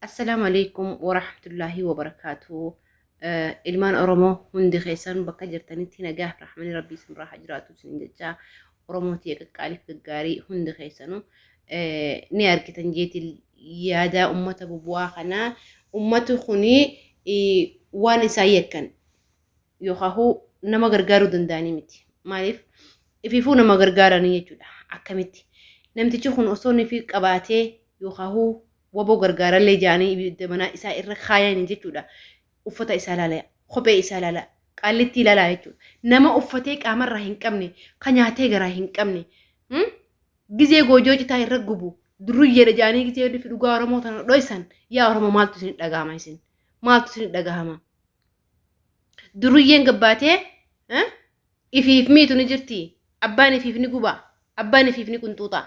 Assalaamu alaikum warahmatullaahi wabarakaatu. Ilmaan Oromoo hundi keessan bakka jirtanitti nagaa fi rahmanni Rabbii isin biraa haa jiraatu isin jechaa Oromoo tiyya qaqqaaliif gaggaarii hundi keessanuu ni argitan jeetiin yaadaa ummata bubu'aa kanaa ummati kuni waan isaan yakkan yookaan nama gargaaruu danda'anii miti. Maaliif ifiifuu nama gargaaranii jechuudha. Akkamitti namtichi kun osoo nifi qabaatee yookaan waboo gargaarallee jaanii ibidda manaa isaa irra kaayanii jechuudha. Uffata isaa laala, kophee isaa laala, qaallittii laalaa jechuudha. Nama uffatee qaamarraa hin qabne, ka nyaatee garaa hin qabne, gizee goojoo citaa irra gubu, durruyyeedha jaanii gizee dhugaa Oromoo tana dhoysan, yaa Oromoo maaltu isin dhagahama isin? Maaltu isin dhagahama? Duruyyeen gabbaatee ifiif miitu ni jirti. Abbaan ifiif ni guba. Abbaan ifiif ni qunxuuxa.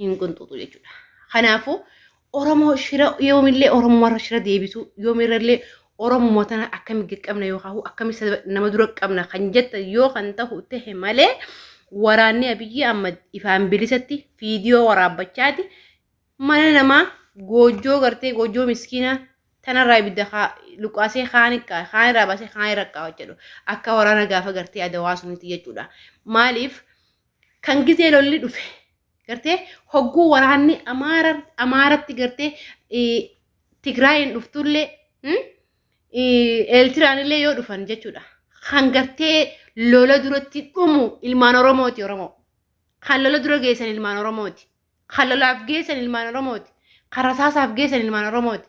Hin qunxuuxu jechuudha. Kanaafuu Oromoo shira yoomillee Oromoo shira deebisuu yoomirrallee Oromoo tana akkami qaqqabna yookaan akkami nama dura qabna kan jettan yoo kan ta'u tahe malee waraanni Abiyyi amma ifaan bilisatti viidiyoo waraabbachaati mana namaa goojjoo gartee goojjoo miskiinaa tanarraa ibidda luqqaasee kaan kaan irraa baasee kaan irra kaa'u jedhu akka waraana gaafa gartee adawaa sunitti jechuudha. Maaliif kan gizee lolli dhufe gartee hogguu waraanni amaaratti gartee Tigraayin dhuftullee Eeltiraanillee yoo dhufan jechuudha. Kan gartee lola duratti dhumu ilmaan Oromooti Oromoo. Kan lola dura geessan ilmaan Oromooti. Kan lolaaf geessan ilmaan Oromooti. Kan rasaasaaf geessan ilmaan Oromooti.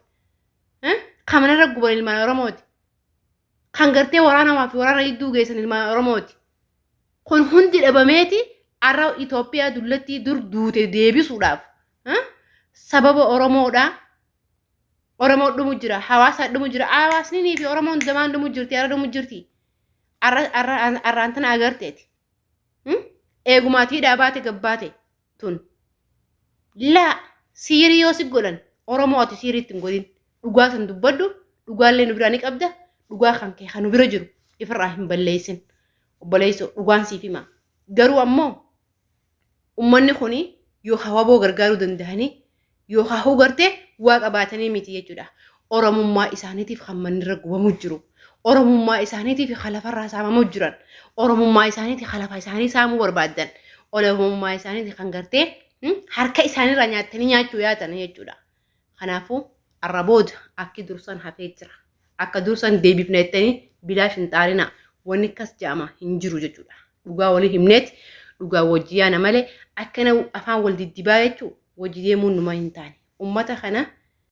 Kan manarra guban ilmaan Oromooti. Kan gartee waraana fi waraana gidduu geessan ilmaan Oromooti. Kun hundi dhabameeti har'a Itoophiyaa dullattii dur duute deebisuudhaaf sababa Oromoodhaa. Oromoo dhumu jira, hawaasa dhumu jira, hawaasni fi Oromoon zamaan dhumu jirti, har'a dhumu jirti. Har'aan tana agarteeti. Eegumaatii dhaabaate gabbaate tun. Laa siirii yoo si godhan Oromoo ati siiriitti hin godhin. Dhugaa san dubbadhu dhugaallee nu biraa ni qabda dhugaa kan kee kan nu bira jiru ifirraa hin balleessin. Obboleessoo dhugaan siif hima. Garuu ammoo ummanni kuni yookaan waboo gargaaruu danda'anii yookaan huu gartee waa qabaatanii miti jechuudha. Oromummaa isaaniitiif kan mannirra gubamu jiru. Oromummaa isaaniitiif kan lafarraa saamamu jiran. Oromummaa isaaniitiif kan lafa isaanii saamuu barbaaddan. Oromummaa isaaniitiif kan gartee harka isaaniirraa nyaattanii nyaachuu yaatan jechuudha. Kanaafuu arra booda akki dursan hafee jira. Akka dursan deebifna jettanii bilaash hin xaarinaa. Wanni akkas jedhama hin jiru jechuudha. Dhugaa walii himneeti dhugaa wajji yaana malee akkana afaan wal diddibaa jechuun wajji deemuun numa hin taane. Ummata kana